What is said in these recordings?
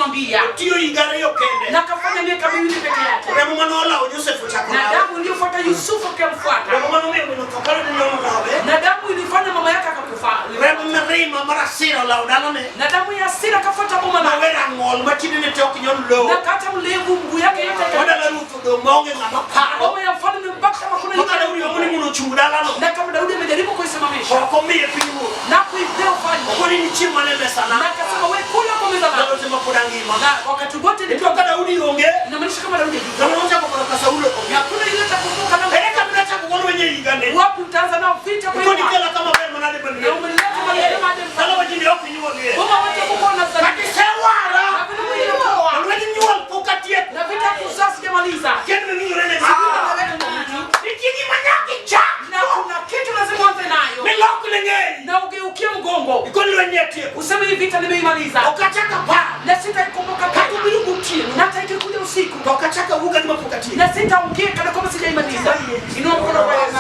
alipomwambia, Otiyo higa ariyo kende. Na akafanya miaka 2 peke yake. Remo mane olawo Joseph ochako Na lawe. damu iliyofuata Yusufu akamfuata. Remo mane omiyo min otho kane nyono lawe. Na damu ilifanya mama yake akakufa. Remo mirima mar hasira olawo dalane. Na damu ya hasira akafuata boma lake. Mawe rang'ol ma tiendene te ok nyon lowo. Na kata mlevu mguu yake yote ika- Odala ruoth odong' maonge ng'ama paro. Boma ya mfalme mpaka kama kuna Maka Daudi omo ni mondo ochung dalano. Na kama Daudi amejaribu kuisimamisha Ok omiye pinyruoth. na kuipea ufalme, Okoni ni chiemo mane mesana. na akasema we kula kwa meza Ndalo langu, te ma pod angima. na wakati wote Nitie nikiwa ka Daudi onge, inamaanisha kama Daudi hayupo. ng'ama nochako koda ka Saulo onge. Na kuna yule atakumbuka na Ere kama nachako go lweny e higani? wapi utaanza nao vita kwa Ikoni hiyo kela kama ber manade na manyien. umeleta maneno hadi mfalme. Dala wa ji ne ok nyuolie. Boma wote kuko na Kata zaidi. isewara. Na vile mwili unaoa. To lweny nyuol pok atieko. Na vita kuzaa sijamaliza. Kendo miwinjore ne Sijui ng'ato. naweka nini. Nitie gima nyaka ichak. Na kuna kitu lazima uanze nayo. Milok ne ng'eyi. Na ugeukie mgongo. Ikoni lweny atieko. Useme hii vita nimeimaliza. Ok achak apar. Na sitaikumbuka Kata tena. obiro gotieno. Na hata ikikuja usiku. To ok achak awuo ka gima pok atieko. Na sitaongea kana kwamba sijaimaliza. Inua mkono kwa Yesu.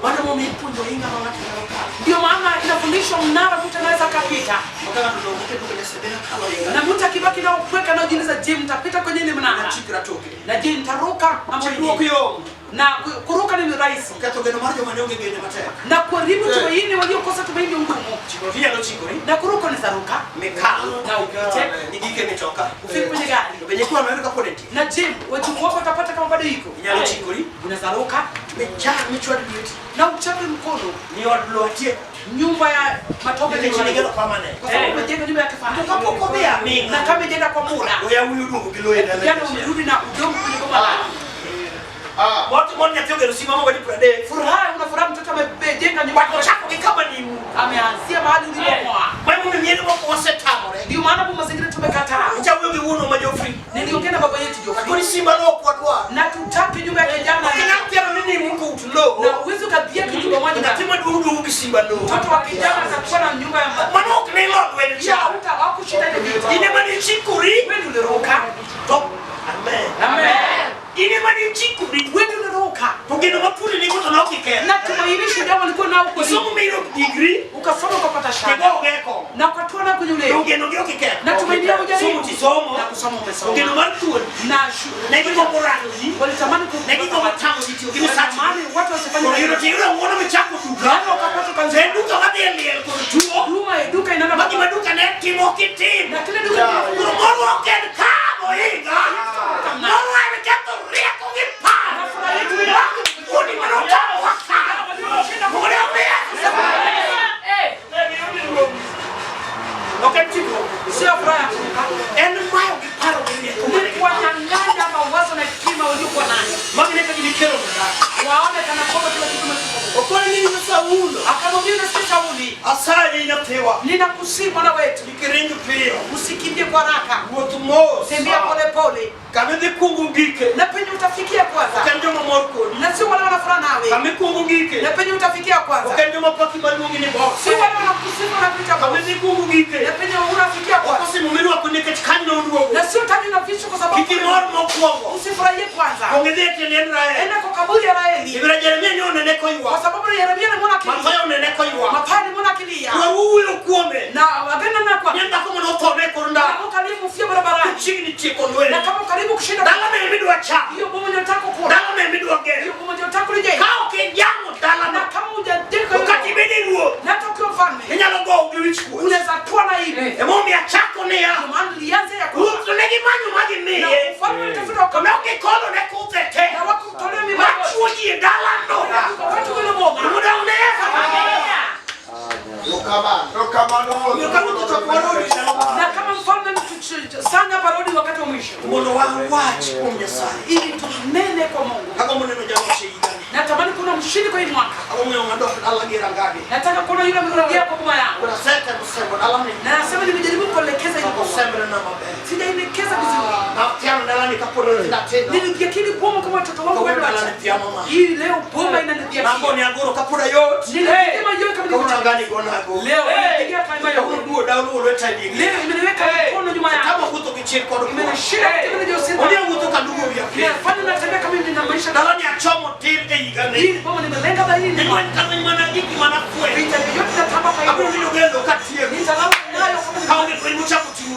Mano momiyo ipuonjo ohinga ma ng'ato nyalo kalo. Ndio maana inafundishwa mnara mtu anaweza akapita. Ma ka ng'ato odong' keto kwenye sebene kalo ohinga. Na mtu akibaki na upweke anaojiuliza, je, mtapita kwenye ile mnara? Nachikra toke. Na je, nitaruka ama Chikruok nini? yom. Na kuruka ni rahisi. Ketho geno mar joma ne onge geno matek. Na kuharibu tumaini waliokosa tumaini ngumu. Chikruok inyalo chikori. Na kuruka unaweza ruka Mikal. na upite Igike mitoka. ufike kwenye gari. To be nyikwa noyudo kapod entie. Na je, wajukuu wako watapata kama bado iko? Inyalo chikori. Unaweza ruka Michak michwad lweti. na uchape mkono Ni od lowo atieko. nyumba ya matope Nikech ni nigero permanent. kwa sababu umejenga nyumba ya kifahari. To kapok odhi aming'a. Na kama ijaenda kwa muda, To yawuoyi oduogo gi lowo e dala. vijana umerudi na udongo kwenye boma lako. Mot mon nyathi ogero simama wadi 30. Furaha, una furaha, mtoto amejenga nyumba, But ochako gi kama nimu. ameanzia mahali ulipomoa. Emomiyo miere moko wasetamore. Ndio maana hapo mazingira tumekataa. Nyocha awuoyo gi wuonwa ma Geoffrey. Niliongea na baba yetu Geoffrey, Akoni simba lowo ok wadwar. na tutaki nyumba ya kijana Ok inyal piero ni nimu kout lowo. na uwezi ukadhia kitu pamoja Nyathi na maduong' duogo gi simba lowo. mtoto wa kijana atakuwa na nyumba ya Mano ok ne ilo lweny cha. hauta hakushinda ile vita. In ema nichikori. Wewe ndio uliruka. To amen. Amen. In ema nichikori. Wewe ndio uliruka. To geno ma thuondi nigo to ne ok iketho. Na tumaini shujaa walikuwa nao kwa Isomo miyudo degree. ukasoma ukapata shahada Tigo onge kong'o. na ukatoa na kwenye To ule geno gi ok iketho. na tumaini yao Somo hujaribu tisomo. na kusoma To geno umesoma mar thuondi. na Ne gigombo rango ji. walitamani Ne gigombo tamo ji tiyo gi misach. walitamani watu wasifanye Koro yudo tiyudo ng'uono michako duka. Yaani ukapata To ukaanza en duka madhi e liel kod tuo. huduma ya duka inaenda Ma gima duka ne timo ok itim. na kile duka Koro moro ok en kawo ohinga. Moro en ketho rieko gi paro. Mag thuondi mane otamowa kalo. Mondo omiye. Ok en chikruok. sio furaha ya kuruka, En mayo gi paro gi rieko ni mane gi. kuwanyang'anya mawazo na hekima waliokuwa nayo, Magi ne ka gini kelo ne dhano. waone kana kwamba kila kitu kimekufa. Okone ni in Saulo. Akamwambia, unasikia Sauli, Asayi nyathiwa. ninakusihi mwana wetu, Kik iring piyo. usikimbie kwa haraka, Wuoth mos. tembea polepole, Kama idhi kuongo gike. na penye utafikia Ok kwanza, en joma mor kodi. na sio wale wanafuraha nawe, Kama ikuongo gike. na penye utafikia kwanza, Ok en joma paki maluongi ni boss. sio wale wanakusifu na kuita Kama boss, idhi kuongo gike. na penye unafikia Ok kwanza, osimo mirwako nikech kanyo oduogo. na sio taji na visu kwa sababu Kik imor mokwongo. usifurahie kwanza, Kuong idhi e tie liend Rael. enda kwa kaburi ya Raheli, Ibra Jeremia ne onene kwa koywak. sababu Yeremia alimwona akilia, Mathayo onene koywak. Mathayo alimwona akilia, We wuoyo kuome. na wageni na kwa Ni en dhako mane othone e kor ndara. kama karibu kufia barabarani, Chiegni tieko lweny. na kama karibu kushinda Dalano ema idwa chamo. hiyo boma ndio unataka kuona, Dalano ema idwa gero. hiyo boma ndio unataka kulijenga, Ka ok ijamo na dalano. kama hujajenga To kata hiyo, ibed e ruoth. na hata ukiwa mfalme Inyalo gowo gi wich kuot. unaweza kuwa na hivi. Emomiyo achako niya. Ndio maana nilianza ya kwa Ruoth to ne gimanyo ma na gimiye. mfalme alitafuta To wakampa ne ok gikolo ne kuthe te. na wakumtolea mimba yote. Machuo ji e dalano. Watu kwenye boma. Mondo one. Omiyo ka ruoth ochako warodi ndalo Na kama mfalme sana parodi wakati wa mwisho mondo wawach kuom Nyasaye. ili tunene kwa Mungu. Agombo neno jaloch e higani. Natamani kuona mshindi kwa hii mwaka. Agombo ng'eyo ng'ado dala gi rangagi. Nataka kuona yule amerejea kwa boma yangu. Koro asetemo sembo dalani. Na nasema nimejaribu kuelekeza Ok hii boma. osembre na maber. Sijaielekeza vizuri. Natiano dalani kapod nyithindo tindo. Nilijiakili boma kama watoto wangu Kawuono bado dalani wachanga. thiamo ma. Hii leo boma inanidia. Nagone agoro kapod ayot. Nilisema yote kama Kawuono nilivyo. rangani gonago. Leo inanipigia kama Kawuono yote. duo dawo luwo lweta e diegi. Leo imeniweka mkono nyuma yangu. Kama wuotho gi chir kod kuo. Imenishinda kutembea na Odia ujasiri. wuotho ka dugo wiya piny. Inafanya natembea kama nina maisha Dalani achomo tir e higani. Hii boma nimelenga dhahiri. Ni lweny ka lweny mana gi gima nafwenyo. Vita yote natamba kwa Abiro hiyo. winjo gendo katieko. Nitalala nayo kama Kaonge lweny mochako ting'o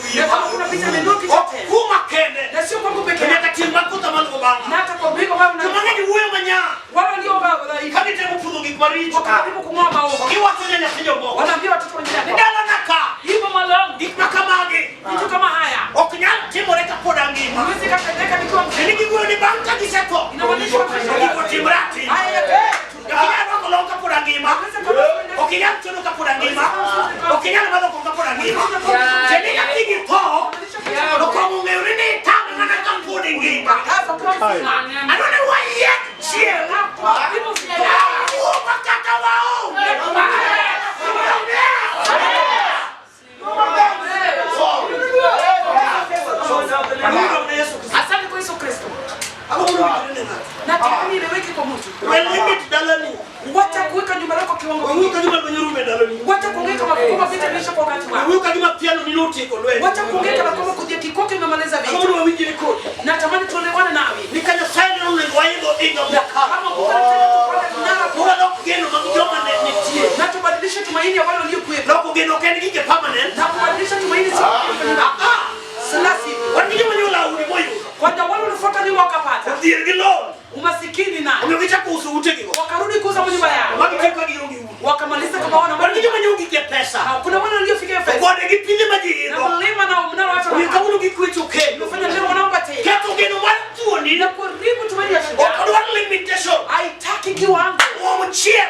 ngima. Tiende nyathi gi tho, to kong'o ong'eyo ni nitame mana ka pod ingima. Ano ni wayiek chieng', to wawuo ma kata waonge. Asante kwa Yesu Kristo. Nataka nieleweke kwa mtu. We limit dalani. Wacha kuweka nyumba lako kiwango Wawuo kingine. ka gima lweny orumo e ndaloni. Wacha kuongea kama kwamba vita vimeisha kwa wakati wako. Wawuo ka gima piano ni notieko lweny. Wacha kuongea kama kwamba kudhia kikoke imemaliza Ang'o vita. mondo wawinjre kodi? Natamani tuelewane nawe. Ni ka Nyasaye ne onego waidho inga mokalo. Kama Mungu anataka tupande mnara kwa Walok geno mag joma ne nitie. na tubadilishe tumaini ya wale waliokuwepo. Loko geno ok en gige permanent. Na kubadilisha tumaini sio Ah, ah. sila sivyo. Wan gi joma ne olawo ni moyudo. Kwanza wale walifuata nyuma wakapata Odhier gi lon. umasikini na Omiyo gichako uso utegigo. wakarudi kuuza nyumba yao. Magitieko ka gionge udi. Wakamaliza kama wana Wan gi joma ne ogik e pesa. Na kuna wale waliofikia To pesa. gode gi pile ma ji Na idho. mlima na mnara watu Omiyo wanapanda. kawuono gikwecho kendo. Umefanya leo wanaomba tena. Ketho geno mar thuoni Na kuharibu tumaini ya ok shujaa. odwar limitation. Haitaki kiwango. Kuom chiel.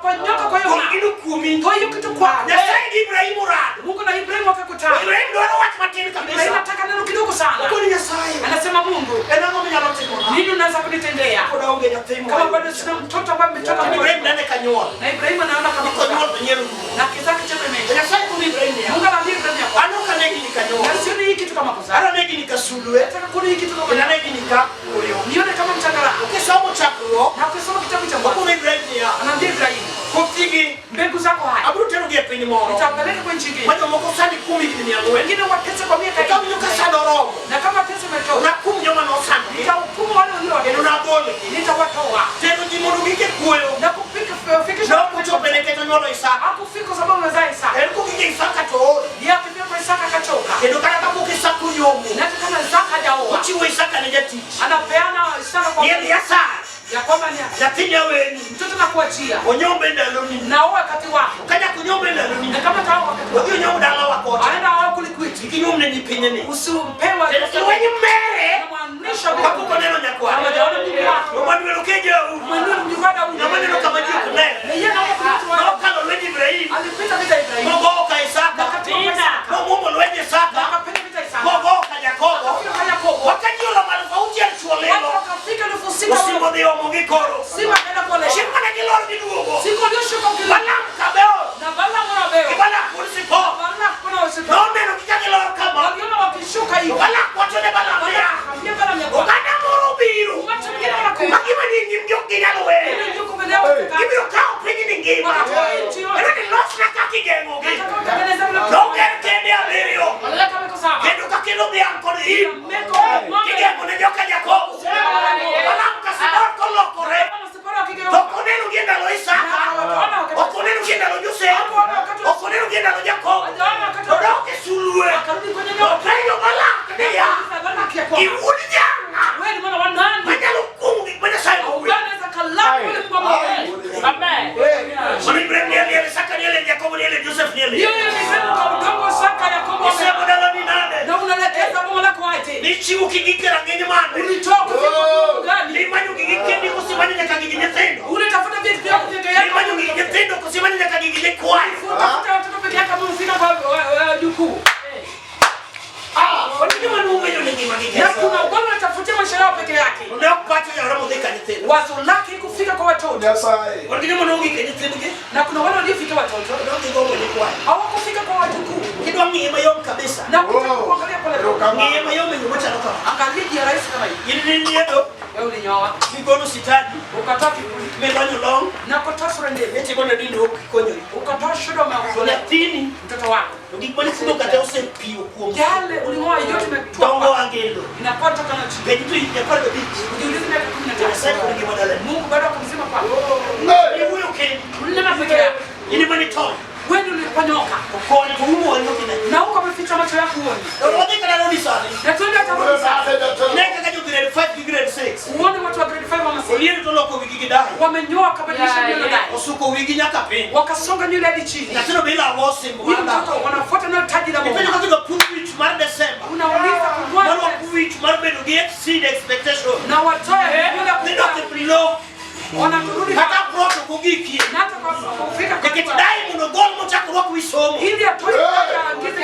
Panyoka kwa hiyo Gol mnara. gino kuomi. Toa hiyo kitu kwako. Nyasaye gi Ibrahim orado. Mungu na Ibrahimu wakakutana. Ibrahim dwaro wach matin Ibrahimu kabisa. anataka neno kidogo sana. Okoni Nyasaye. Anasema Mungu, En ang'o minyalo timona? nini unaweza kunitendea Pod aonge nyathi kama moyo. bado sina mtoto ambaye ametoka Ibrahim nene kanyuol. na Ibrahimu anaona kama Konyuol to nyiero rumo. na kizake chako imeisha. Nyasaye koni Ibrahim niya. Mungu anaambia Ibrahimu ya kwamba An ok ane gini kanyuol. na sioni hii kitu kama kuzaa. An ane gini ka sulwe. Nataka kuona hii kitu kama Kendo ane gini ka koyo. nione kama mchangara. Kisomo chakruok. Na ukisoma kitabu cha Mwanzo Okoni Ibrahim niya. anaambia Ibrahimu, Kothigi mbegu zako haya abiro terogi e piny moro. nitawapeleka kwa nchi ingine. Ma jomoko sandi kuom higni mia ang'wen. Wengine watese kwa miaka To kawinjo ka sand oromo. na kama pesa imetoka Nakum joma nosandogi. nitahukumu wale Kendo walio nagolgi. nitawatoa Tero ji mondo gike kuoyo. na kupika fikisha Ne ok ochopo nikech onyuolo Isaka. hakufika kwa sababu umezaa Isaka. En kogik Isaka to ool. Yeye akifika kwa Isaka akachoka. Kendo kata kapok Isaka onyombo, Na hata kama Isaka hajaoa ochiwo Isaka ne jatich. anapeana Isaka kwa Ni Eliasar, ya kwamba ni nyathi nyaweni, mtoto nakuachia onyombe ndaloni. na oa wakati wako, Ka nyaka onyombe ndaloni, na kama taoa wakati wako odhi onyomb dalawa kocha. aenda ao kulikwiti, Kik inyuom ne nyipinyeni. usimpewa Kendo lweny mere namaanisha kapok oneno nyakware. hawajaona mjukuu wake, Omadwero ke Daudi. mwenyewe mjukuu wa Daudi Ng'ama neno kama ji ok ne. na yeye anaona kuna mtu wake Nokalo lweny Ibrahim, alipita vita Ibrahimu mogowo ka Isaka, na katika Isaka momuomo lweny na Isaka, akapita vita Isaka mogowo ka Jakobo. akafika kwa Yakobo, Waka ji olamo alufu auchiel chwo watu lilo. wakafika 6,000 Osimbo dhi omo gi koro. Simba akaenda kuolewa. Chieng' mane gilor giduogo. Siku aliyoshuka ukilima Balaam ka Beor na Balaam mwana wa gi Beor, Balak wuod Zipor Balak mwana wa Zipor noneno gi ka gilor kama. waliona wakishuka To hivi, Balak wacho ne Balaam niya, Balak akamwambia Balaam ya kwamba oganda moro obiro umati mwingine wanakuja ma gima ni e nyimgi ok ginyal weyo. ili ndio mbele yao kukaa. Gibiro kawo pinyni ngima. Watatoa nchi yote. Ero ni losna kaka igeng'ogi. Nataka utengeneze vile Noger kende abiriyo. Waleta meko saba. Kendo ka kelo dhiang' kod im. Meko ng'ombe. Kigeng'o ne joka Jakobo. Balaam ka Zipor kolokore. Kama Zipora To akigeuka. ok oneno gi e ndalo Isaka. Ok oneno gi e ndalo Josef. Ok oneno gi e ndalo Jakobo. Odok e sulwe. Akarudi kwenye nyoka. Openjo Balak niya, Akauliza Balak ya kwamba iwuod jang'a wewe ni mwana wa nani? manyalo kuong'o gik ma Nyasaye owuoyo. Unaweza kalamu ule Mungu ameweka. Amen. Mano Ibrahim ni Eliel, Isaka ni Eliel, Jakobo ni Eliel, Joseph ni Hiyo Eliel. hiyo ni sema kwa udongo Isaka Yakobo Isemo ame- daloni nade? na unaelekeza bomo lako aje? Nichiwo kigik e rang'iny mane? Ulitoa kufika kiwango gani? Nimanyo gigi kendi koso imanyo nyaka gigi nyithindo? Unatafuta vitu vyako peke yako. Nimanyo gigi nyithindo koso imanyo nyaka gigi nyikwayo? Utafuta watoto peke yako ama ufika kwa wajukuu. Wan gi joma nong'eyo ni ngimagi Na kende. kuna wale wanatafutia maisha yao peke yake. To ne ok pache oyawore modhi ka nyithindo. Wazo lake kufika kwa watoto. Nyasaye. Wan gi joma nogik e nyithindgi, Na kuna wale waliofika watoto to ne ok gigombo nyikwayo. hawakufika kwa wajukuu. Kidwa ng'iye mayom kabisa. Na ukitaka kuangalia pole pole. Ng'iye mayom e yo machalo kama. Angalia jia rahisi kama hii. In niliedo, Wewe ulinyoa, kigolo sitadi, ukatoa kipuli milonyo long, na kutoa sura ndefu, itimo ne dindo ok ikonyori. ukatoa shuda To umeondolewa nyathini, mtoto wako. to gik mane fundo kata osepiyo kuom Yale uling'oa yote imetua dongo kwako. angelo. Inakuwa toka na chini. Penj to higni 15. Ujiulize miaka Nyasaye 15. kod ngima dalani. Mungu bado ako mzima kwako. Iwuoyo kendi, Ulinena peke yako. in ema nitony. Wewe ndio uliponyoka. To koni to umo wang'i ok ine. Na huko umeficha macho yako uone. To wadhi kata rodi sani. Na tuende hata rudi sasa. Ne kaka jo grade 5 gi grade 6. Uone watu wa grade 5 wa Oliero to loko wigi gi dayo. wamenyoa wakabadilisha nywele dai. Osuko wigi nyaka piny. Wakasonga nywele hadi chini. Nyathino be ilawo osimbo Huyu mar dhako. mtoto wanafuata nayo taji la Ipenjo Mungu. kaka idwa pudh wich mar Desemba. Unauliza Mar kumwacha wapudh wich mar bedo gi exceed expectation. na watoe nywele Nidok kubwa. e pilo. Wanakurudi Kata aprot ok ogikie. na hata kwa kufika Nikech kwa dai mondo ogol mochak orwak wi somo. ili atoe aangize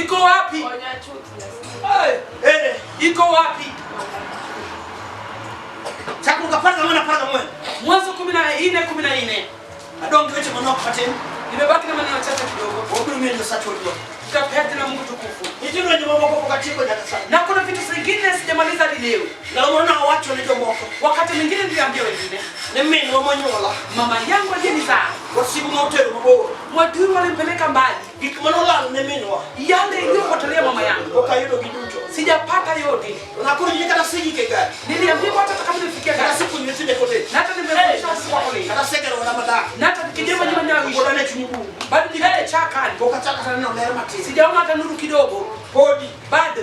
Iko wapi? Ere. Iko wapi? Chakruok 14:14. Mwanzo 14:14. Adong' gi weche manok matin. Nimebaki na maneno machache kidogo. Wabiro miyo Nyasache duong'. Tutapea tena Mungu tukufu. Nitie lwenje mamoko pok atieko nyaka sani. Na kuna vitu zingine sijamaliza hadi leo. Ndalo moro nawacho ne jomoko Wakati mwingine niliambia wengine, ni minwa monyuola mama yangu aliyenizaa, wasigu notero mabor. mwadui walimpeleka mbali. Gik manolal ne minwa Yale iliyopotelea mama yangu pok ayudo gi duto. sijapata yote. Nakoro ji ni kata asegik e gari, Niliambiwa hata kama nilifikia kata gari asepuonjo nyithindo e college, na hata nimefundisha watoto wa college kata asegero oda madak, na hata nikijenga nyumba ninayoishi pod an e chuny bungu. bado niko kichakani, Pok achako kata neno ler matin. sijaona hata nuru kidogo, Podi, bado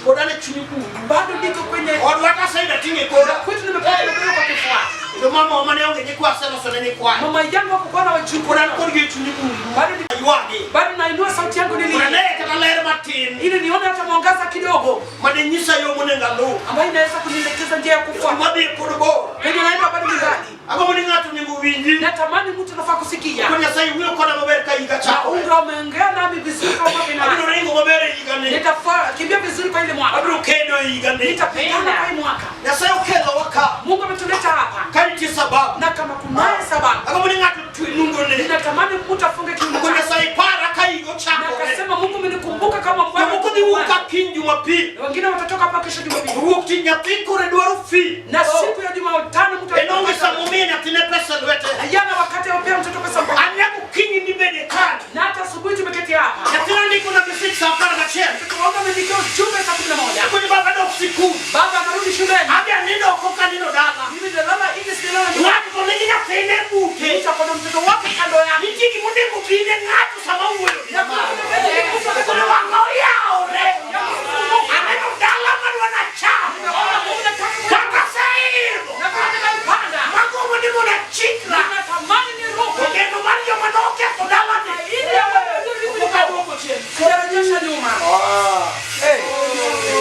pod an e chuny bungu. bado niko kwenye Odwa kata aseyudo ating'o e kora. kwetu, nimepata nimebeba kwa kifua. Kendo mama mane onge nyikwa aseloso ne nyikwaye. Mama yangu hakukuwa na wajukuu, Pod an kodgi e chuny bungu. bado Aywagi. bado nainua sauti yangu Pod nili aneye kata ler matin ili nione hata mwangaza kidogo mane nyisa yo monego aluw. ambayo inaweza kunielekeza njia ya kufuata. Kuma pod bor. Penye naenda bado ni mbali. Agombo ni ng'ato onego owinji. Natamani mtu anafaa kusikia. Ko Nyasaye wuoyo koda maber ka higa Na chakore. unga umeongea nami vizuri kama Abiro binadamu. ringo maber e higani. Nitafaa kimbia vizuri kwa ile mwaka. Abiro kedo e higani. Nitapigana kwa hii mwaka. Nyasaye okelowa ka. Mungu ametuleta hapa. Ka nitie sababu. Na kama kunaye sababu, Agombo ni ng'ato otwe nungone. ninatamani mtu afunge kiuno Ko chake. Nyasaye para ka higa Na ochakore. akasema Mungu amenikumbuka kama Bwana. Jomoko dhi wuok ka kiny Jumapil. Na wengine watatoka hapa kesho Jumapili. Wuok tich nyathi koro dwaro fee. Na siku ya Jumatano mtu En onge atapata. sama omiyo nyathine pesa e lwete. Jana wakati ampea mtoto pesa mkononi. An nyaka okinyi nibede ka. Na hata asubuhi tumeketi hapa. Nyathina ndikona message sa 11. Mtoto wangu ameandikia ujumbe saa 11. Akoni baba dok sikul. Baba anarudi shuleni. Adhi anindo oko kanino dala. Mimi nalala nje sijalala. Ng'ato to nigi nyathine bute. Mtu akona mtoto wake kando yake. Nitie gimonego bine ng'ato sama wuoyo gi Na kuna ng'ato. Koro wang'a oyawre. Aneno dala madwa nacham. Kaka aseidho. Magombo ni mondo achikra. To geno mar joma noketho dalani. Pok aduogo chien. Sijarejesha nyuma.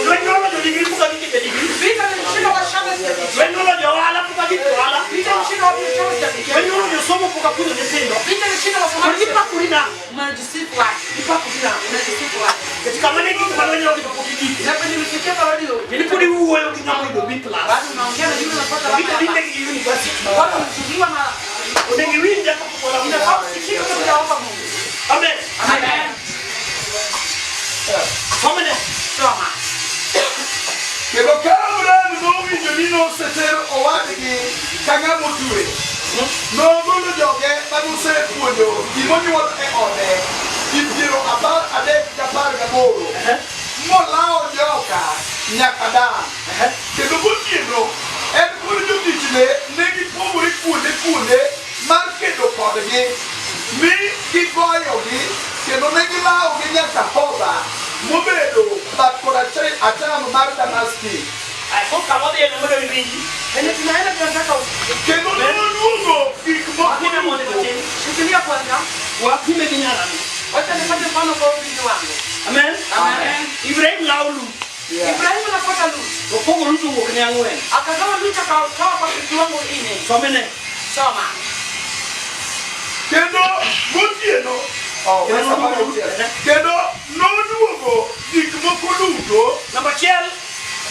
Lweny noloyo degree pok agik e degree. Vita nilishinda kwa shamba sijafikia. Lweny noloyo ohala pok agik e ohala. Vita nilishinda kwa biashara sijafikia. Lweny noloyo somo pok apuonjo nyithindo. Vita nilishinda Koro wasomaji. ipakori nang'o? Unajisifu wapi? Ipakori nang'o? Unajisifu wapi? Nikech kama ne gik ma lweny noloyo to pok igike. Na penye nimefikia bado In pod iwuoyo gi ng'ama oyudo B plus. bado unaongea na yule unapata Vita labda dinde gi university. bado unazuiliwa na Onego iwinj kapok walamo. inafaa usikie kama hujaomba Mungu. Amen. Amen. Somene. Soma. Kendo ka Abraham nowinjo ni noseter owadgi ka ng'ama otwe, nogolo joge manosepuonjo gimonyuol e ode ji 13 gi 18 molawo joka nyaka Dan. Kendo gotieno en kod jotichne ne gipogore kuonde kuonde mar kedo kodgi mi gigoyogi kendo ne gilawogi nyaka Hoba mobedo bat koracham mar Damaski. Ai, koro kama wadhiye no mondo iwinji. Penye tunaenda tunataka usikie. Kendo noluongo gik moko Wapime mondo duto. matin. Shikilia kwanza. Wapime gi nyarani. Wacha nifanye mfano kwa ulimi wangu. Amen. Amen. Ibrahim lawo Lut. Ibrahimu anafuata Lut. Opogo Lut owuok ne ang'wen. Akagawa Lut akatoa kwa kiwango nne. Somene. Soma. Kendo gotieno Kendo noluongo Lut. kendo noduogo gik moko duto Namba achiel,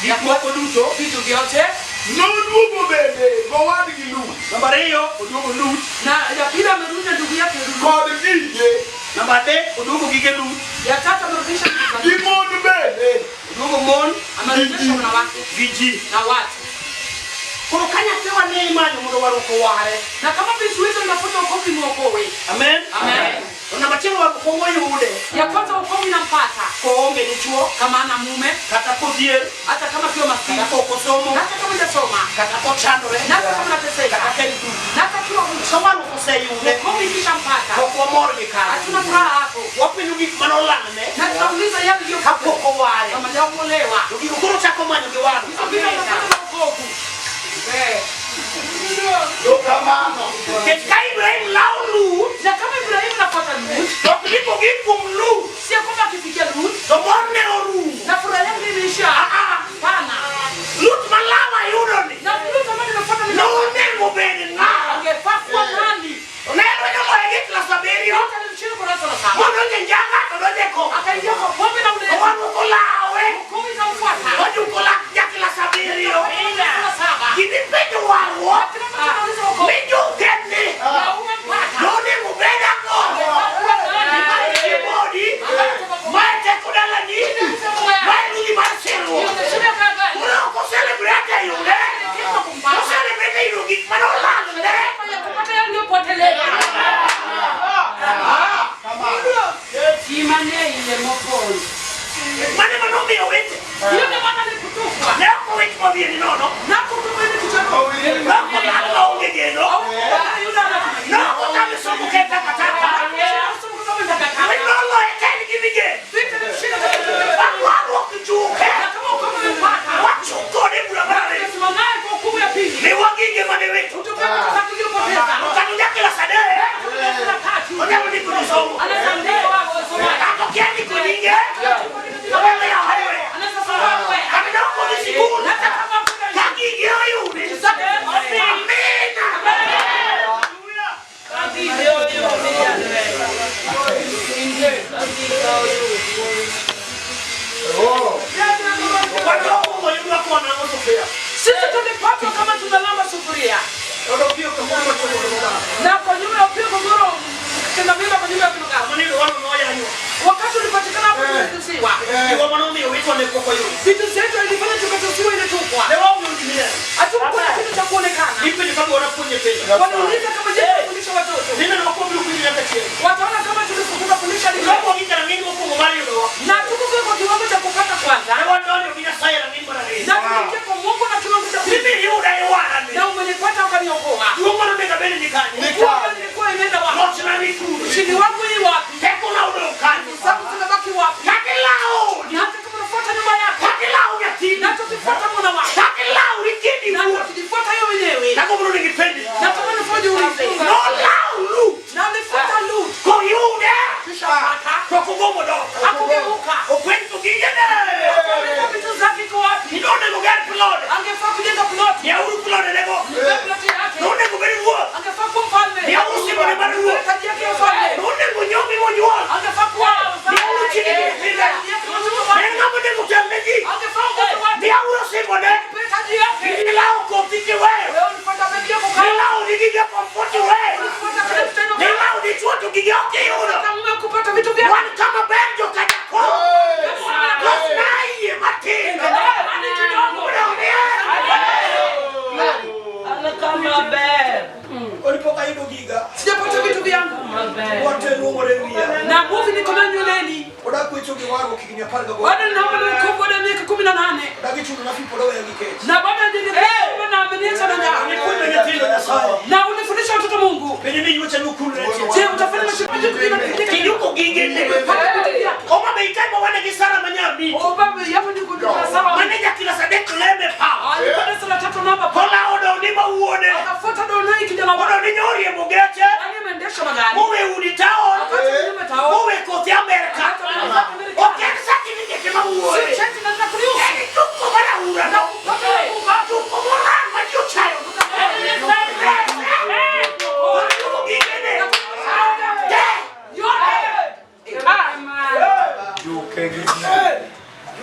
gik moko duto. Vitu vyote noduogo bende gowadgi Lut Namba ariyo, oduogo Lut. na ya pili amerudi na ndugu yake Lut. kod gige Namba adek, oduogo gige Lut. Ya tatu amerudisha vitu za gi Lut. mon bende Oduogo mon Amerejesha wanawake gi ji. na watu. Koro ka nyathiwa ne imanyo mondo warruok oware. Na kama vitu hizo mnafuta wokovu muokowe. Amen. Amen. To namba achiel warruok wayude Ya kwanza wokovu inampata koonge dichuo, kama ana mume, kata kodhier, hata kama akiwa maskini, kata kok osomo, na hata kama hajasoma, kata kochandore, na hata kama anateseka, kata ka en duk. na hata akiwa mtu. Ka warruok oseyude, Wokovu ikishampata, ok wamor gi kanyo. hatuna furaha hapo. Wapenjo gik manolalne Na tunauliza yale kapok iliyopotea oware. kama hajaokolewa. To gigo koro chako manyo gi warruok. Hizo vitu vinapata na wokovu. kamano Nikech ka Ibrahim lawo Lut, Na kama Ibrahimu anafuata Lut, to ok ni kogik kuom Lut, sio kwamba akifikia Lut to morne orumo. na furaha yangu imeisha. Ah, ah. Hapana. Lut malawo ayudoni, Na Lut ambaye nimefuata ni nonego bed ng'a? angefaa kuwa nani? To ne lwenyo loye gi klas abiriyo, Lut alimshinda kwa darasa la saba. modonjo e njaga to donjo e kong'o. Akaingia kwa pombe na somo. Kata okia ndiko nyinge, to wewe yawe. Kata ne ok odhi sikul, ka gigi oyude, amina. Watoto oyudwa konang'o sufuria. Sisi tulipatwa kama tunalamba sufuria Odopiyo kamoro machopo kamoro. na kwa nyuma ya upio kogoro tena mimba kwa nyuma ya kunuka. Manindo wano noyanyo. Wakati ulipatikana hapo tulitusiwa. Giwa manomiyo witwa ne pok oyudo. Vitu zetu ilifanya tukatusiwa ilitupwa. Ne waonge gimine. Hatukuwa na kitu cha kuonekana. Gipenjo ka dwara puonj nyithindo. Wanauliza kama je, tulifundisha watoto. Neno wakwabiro puonjo nyaka chieng'. Wataona kama tulifukuka fundisha lini. Kapo gi rang'iny mokwongo mar yudowa. Na tuko kwa kiwango cha kupata kwanza. Ne wadonjo gi Nyasaye rang'iny mar ariyo. Na tuliingia kwa Mungu na kiwango cha pili. Timiyuda iwarani. Na umenipata ukaniokoa. Duong' mane onego abed ni kanye. Kwa nilikuwa imeenda wapi? Lochna ni kure. Ushindi wangu hii wapi? Tekona odong' kanye. Zangu zimebaki wapi? Kata ilawo Na hata kama unafuata nyuma yako. Kata ilawo nyathini. Na tukifuata mwana wako. Kata ilawo rikedi Na wuon. tukijifuata yeye wenyewe. Tagombo ni gipenji. Na kama nifoje ulize. Nolawo Lut. Na ulifuata Lut. Koyude. Kisha pata. To ok ogombo dok. Hakugeuka. Okwenyo gigene. Akauliza vitu zake iko wapi? Nonego ger plode. Angefaa kujenga ploti. Yauru plode nego. Nipe ploti yake. Nonego bed ruoth. Angefaa kuwa mfalme. Yauru simbone mar ruoth. Taji yake ya ufalme. Nonego nyombi monyuol. Angefaa kuwa Yauru chi gi nyithinde. Taji yake watoto wake. En ng'ama onego tel ne ji. Angefaa uongozi wake. Yauru simbone. Nipe taji yake. Gilawo kothi kiweyo. Wewe ulifuata begi yako kama. Gilawo ni gige komfort iweyo. Ulifuata kile kitendo. Gilawo dichuo to gige ok iyudo. Kama mume kupata vitu vyake. Wan kama ber joka Jakobo. Losna yie matin. Ani kidogo. Pok ayudo giga. Sijapata vitu vyangu. Wate luongore wiya. Na muvi niko nayo nyweleni. Odak wecho gi warruok higni 18. Bado ninaomba na wokovu baada ya miaka 18. Odak ichuno na fi pod oweya gi kech. Na bado hajanipa na ameniacha na njaa. Nipuonjo nyithindo Nyasaye. Na unifundisha watoto Mungu. Penjo ni yuocha nukulre. Je, utafanya mashirika Kijuko gigene. Pata vitu vyake. Homa Bay kae ma wan gi Sara manyambi. Oh, baba, yapo ni kwa sawa. Mane nyathi sa adek leme pa. Alikuwa darasa la tatu namba pa. Kolawo doni ma wuode. Akafuata Donai kijana wake. Mondo ni nyoriembo geche. Nani ameendesha magari? Mowe udi taon. Wakati mnyume taon. Mowe kothi Amerka. Ok en certificate ma wuode. Si cheti na ninakuliusu. En juko mar aura no. Juko moran ma ji ochayo. Koro juko gigene. Te.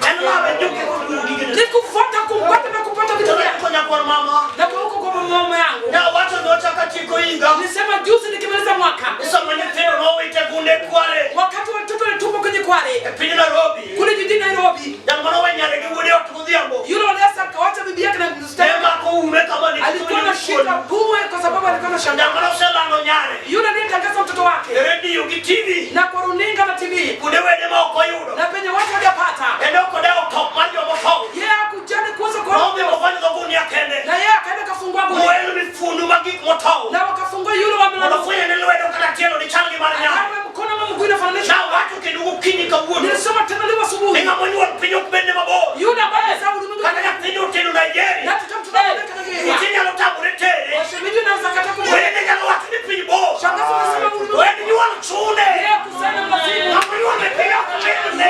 En lawe juke kod yudo gigene. Ni kufuata kumpata na kupata vitu To vyake. ne nyakwar mama. Na kwa huko kwa mama yangu. Nawacho nyocha katieko higa. Nilisema juzi nikimaliza mwaka. Sama nyithindo nowite gunde kware. Wakati watoto walitupwa kwenye kware E piny Nairobi. kule jijini Nairobi, Jal manowe nyare gi wuode ot godhiambo. yule waliasa akawacha bibi yake na Ne msichana. mako ume kama ni Alikuwa na shida bure kwa sababu alikuwa na Jal shangaa. mane oselando nyare. Yule aliyetangaza mtoto wake E redio gi TV. na kwa runinga na TV Kuonde wede ma ok oyudo. na penye watu hawajapata, Kendo ok odewo top mar jomotho. yeye hakujali kuhusu kwa Nodhi mogonyo dho gunia kende. na yeye akaenda kafungua gunia Moel mifundu mag gik motow. na wakafungua yule wa Mondo mlango, fwenyo ne lwedo kata tielo dichal gi mar nyare. akawe mkono ama mguu inafananisha. Nawacho kendo gokinyi kawuono. Nilisoma tena leo Ni asubuhi, ng'ama onyuol piny ok bedne mabor. yule ambaye amezaa ulimwengu Kata nyathini otedo Nigeria. na tutamtoa Nigeria, Uche nyalo tamore tere. washemeji wanaweza kataa kumwona. Wede nyalo wacho ni piny bor. Shangazi wanasema ulimwengu Wede nyuol chune. yeye kusanya masimu Ng'ama onyuol e piny ok bedne.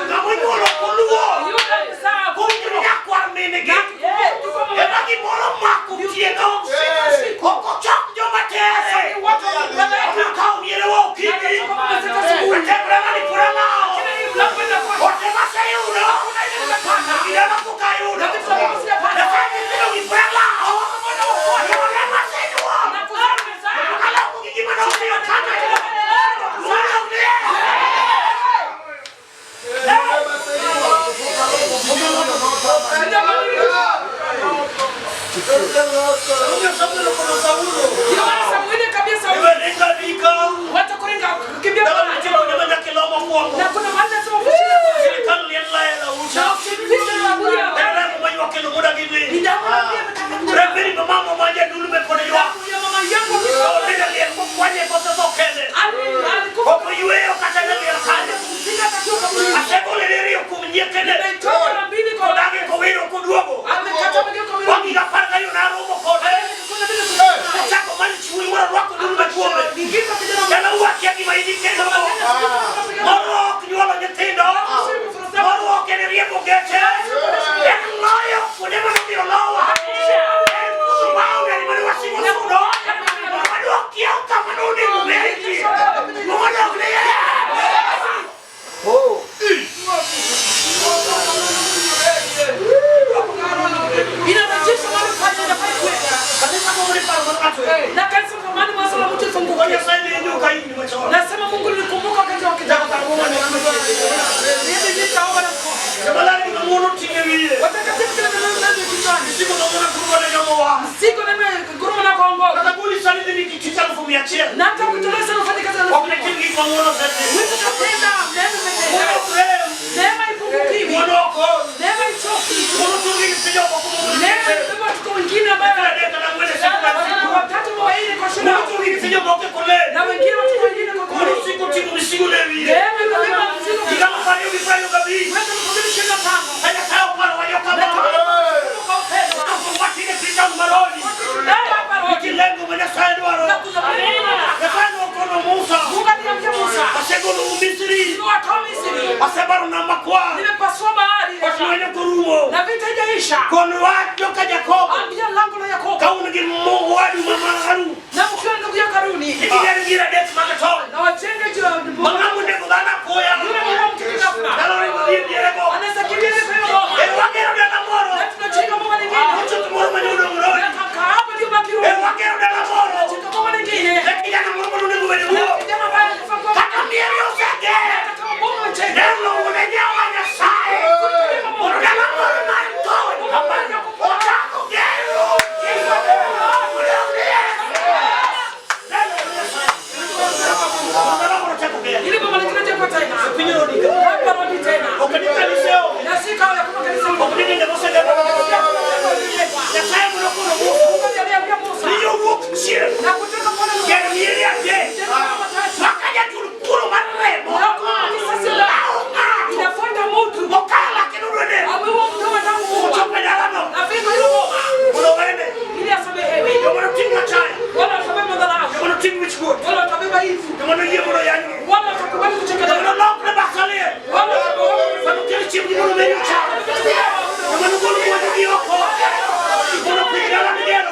Ng'ama onyuol ok oluor. yule amezaa Puonjri nyakwar min-gi. Ema gimoro omako otieno. Ok ochok joma tere. Omiyo kaw mierewa okinyi. Atemre mani pura lao. Ote maseyudo. Kinde mapok ayudo. Nyasaye nyithindo gi pura lao. Yore masenyuol. Kaloko gi gima nomiyo kama. Luoro ne. Omiyo Samuel okono Saulo. Samueli kabisa Iwe ringa dika. watu kuringa kukimbia Dala kwa nitie kuonde ma nyaka ilo mokwongo. na kuna mahali lazima ufushie Sirikal liel lela ucha. na ukimbisha kaburi ya En remo maywak kendo moda gi lit. ni damu ya pia imetaka Rembe ni mama ma jadulu be pod ywak. ya mama yangu Onega liel mokwanye kosetho kende. alikufa Ok oyweyo kata ne liel kanyo. kupika akiwa kaburini. Asegole diriyo kuom nyiekene. Nimeitoa mara mbili kwa Kodagi kowiro koduogo. amekata mguu kwa Wagi 12 naromo kode. Kisha Kon wach joka Jakobo ambia lango la Yakobo ka un gi owadu ma Harun na mkiwa ndugu yako Haruni igiger gir adek mag tony na wajenge juu ya ma boma. ng'ama onego dhano apoya Yule mwana mtu ghafla nyalo ringo dhi e dierego. anaweza kimbia ile kwa hiyo boma, E wagero dala moro na tunajenga boma lingine mochot moro mane odong' Roni. na kaka hapo ndio baki E Rumi. wagero dala moro Tunajenga boma lingine e kijana moro mane onego bed na wuo kijana ambaye alikufa kwa kata mier oseger hata kama boma imejengwa ne luwo ne Jehova Nyasaye mondo dala moro mar tony ochako gero. Dala moro ochako gero. ile boma lingine jengwa tena Piny Roni ka. hapa Rodi tena Ok ni kanise onge. na si kawa ya kama kanisa Ok ni dinde mosegero. Nyasaye mondo koro wuok. Mungu aliambia Musa Ni owuok chien. na kutoka pale Ger miere adek. jenga boma tatu Maka jachul kuoro mar remo. na kwa kisasi la Lawo ng'ato. inafuata mtu Okala kendo odwa ameua mtu anataka kuua Ochopo e dalano. na fika hilo boma Mondo owene. ili asamehewe Joma noting' achaya. wala watabeba madharau Joma noting' wichkuot. wala watabeba hivu Joma noyie mondo oyanygi. wala watakubali Joma kuchekelewa nolokre basalie. wala watabeba Mano kel chiembgi mondo meri ocham. Joma nogol mwandugi oko. Mondo piny dala migero.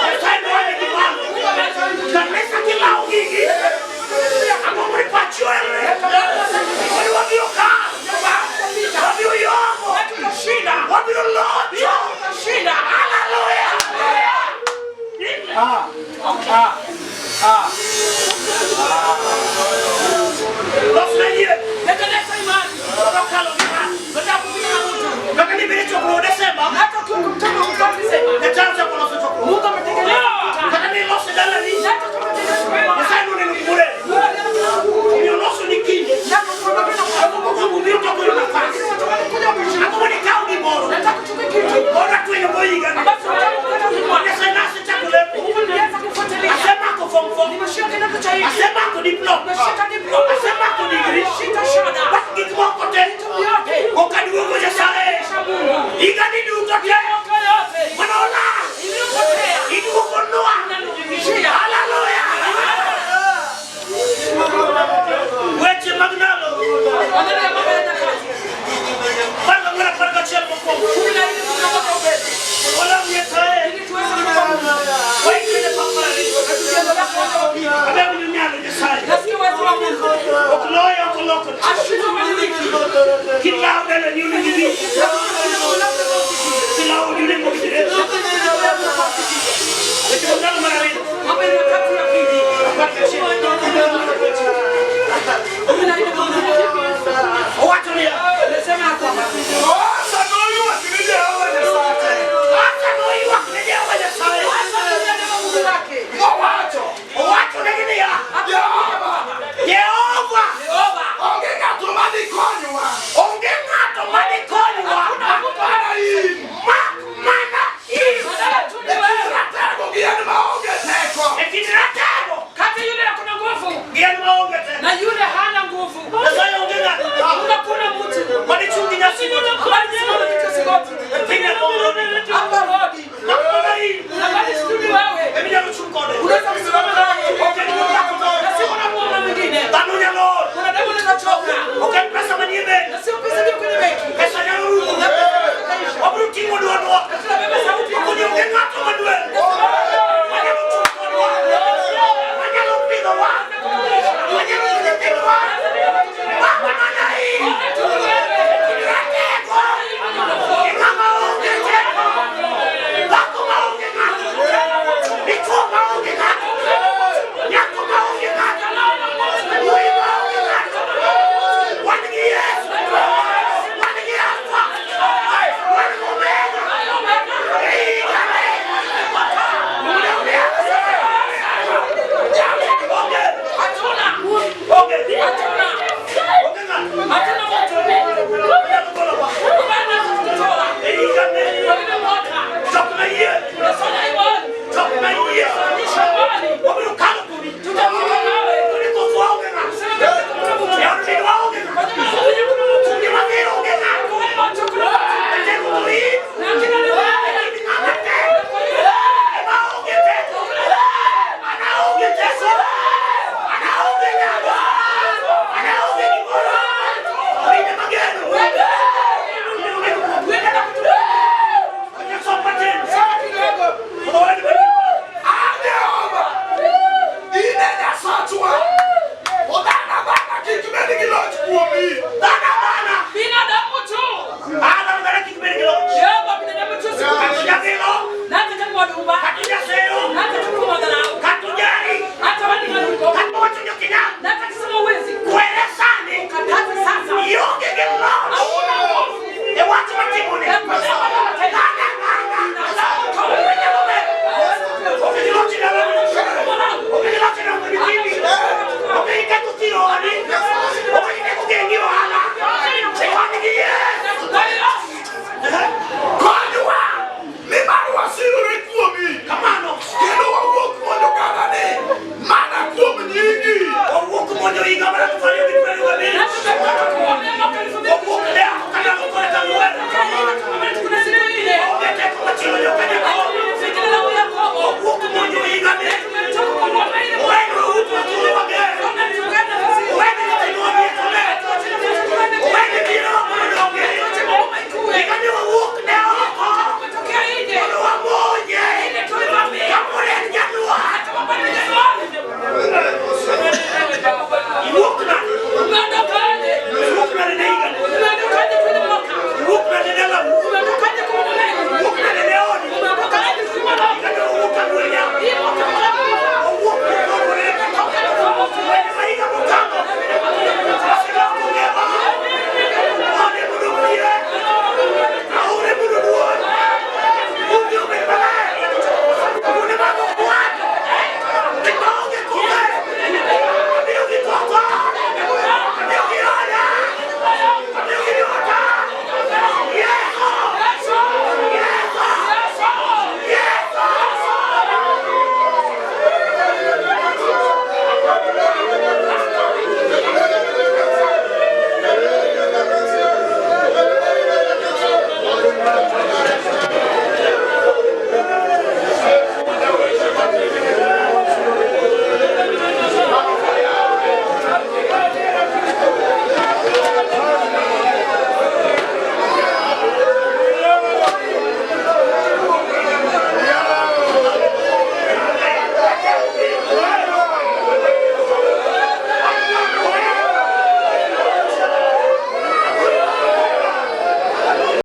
Nyasaye nowane gi malo. Kanisa kilawo gigi. Ang'o mondo pachi oelre? Mondo wabiro kalo. Wabiro yombo. tutashinda Wabiro locho. tutashinda. Hallelujah. Los ne yie. Tengeneza imani Mondo kalo gi ng'ato. nataka kupita na mtu Kaka ni bende chokruok Desemba. na hata ukiwa mkutano wa mkutano Desemba Nyasaye ochako loso chokruok. Mungu ametengeneza mkutano Kata ni iloso e dalani. na hata kama umetengeneza kwa hiyo Nyasaye noneno gimoro. Mungu aliona Omiyo oloso ni kinde. na kukwambia na Ang'o momiyo toko yudo nafas? watu wanakuja kushinda Ang'o mondo ikaw gimoro? nataka kuchukua kitu Mondo atwenyo go higani. ambacho nataka kupata kwa Nyasaye nasechako lemo. Mungu nilianza kufuatilia Asemako form four. nimeshika kidato cha nne Asemako diploma. nimeshika diploma Asemako degree. nimeshika shahada Bas gik moko te. yote Ok aduogo Nyasaye. kisha Mungu Higani duto te. mwaka yote Mane olal. iliyopotea Iduogo nwa. unanirudishia. Hallelujah. Weche mag ndalo. Maneno ya mambo ya nyakati 14 11 mokwongo. 14 11 mbele Walam Nyasaye. ili tuweze kumpa Mungu Waikre ne pak mar ariyo. na tujiendelea kuona wa pili. Abego nyalo Nyasaye. Nasikia uwezo wa Mungu Ok loyo ok olokore. ashindwe kubadiliki. Kilawo dalani onego ibi. Kilawo odi onego obed. Weche mag ndalo mar ariyo. Mambo ya nyakati ya pili 11. 14 11 Owacho niya. nasema ya kwamba Asa noywak ni Jehova Nyasache. Asa noywak ne Jehova Nyasaye. Asa alilia na Mungu wake Mowacho, Owacho negi niya. Jehova, Jehova. Yehova onge ng'ato ma dikonywa Onge ng'ato madikonywa. mak mana in. Mak mana in. badala tu ni E wewe kind ratego gi en maonge teko. E kind ratego kati yule akona nguvu gi en maonge teko. na yule hana nguvu. Nyasaye onge ng'ato Hakuna kuna mtu madichung' gi nyasi ambaye anasimama kichwa sigoti e piny Rodi. hapa Rodi Mak mana in. na bali sijui wewe Eminyalo chung' kode. unaweza kusimama